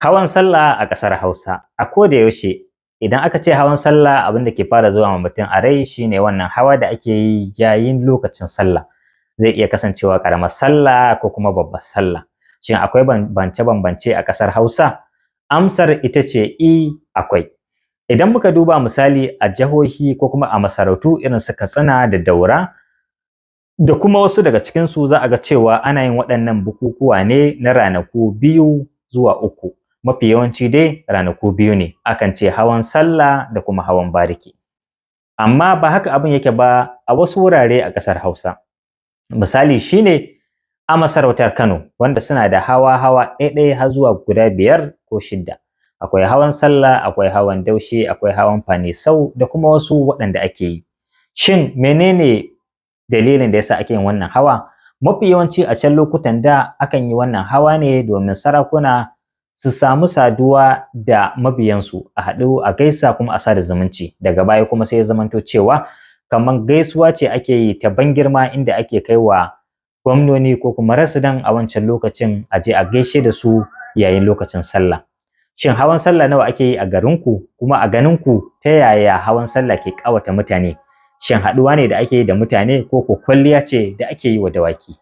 Hawan sallah a ƙasar Hausa. A koda yaushe idan aka ce hawan sallah, abin da ke fara zuwa ma mutum a rai shine wannan hawa da ake yi yayin lokacin sallah. Zai iya kasancewa ƙaramar sallah ko kuma babbar sallah. Shin akwai bambance-bambance a ƙasar Hausa? Amsar ita ce i, akwai. Idan muka duba misali a jihohi ko kuma a masarautu irin su Katsina da Daura da kuma wasu daga cikinsu, za a ga cewa ana yin waɗannan bukukuwa ne na ranaku 2 zuwa 3. Mafi yawanci dai ranaku 2 ne, akan ce hawan sallah da kuma hawan bariki. Amma ba haka abin yake ba a wasu wurare a ƙasar Hausa. Misali shine a masarautar Kano, wanda suna da hawa-hawa ɗai-ɗai har zuwa guda 5 ko 6. Akwai hawan sallah, akwai hawan daushe, akwai hawan fanisau da kuma wasu waɗanda ake yi. Shin menene dalilin da yasa ake yin wannan hawa? Mafi yawanci a can lokutan da akan yi wannan hawa ne domin sarakuna su samu saduwa da mabiyansu, a haɗu a gaisa kuma a sada zumunci. Daga baya kuma sai ya zamanto cewa kamar gaisuwa ce ake yi ta ban girma, inda ake kai wa gwamnoni ko kuma resident a wancan lokacin, a je a gaishe da su yayin lokacin sallah. Shin hawan sallah nawa ake yi a garinku? Kuma a ganinku, ta yaya hawan sallah ke ƙawata mutane? Shin haɗuwa ne da ake yi da mutane, ko ko kwalliya ce da ake yi wa dawaki?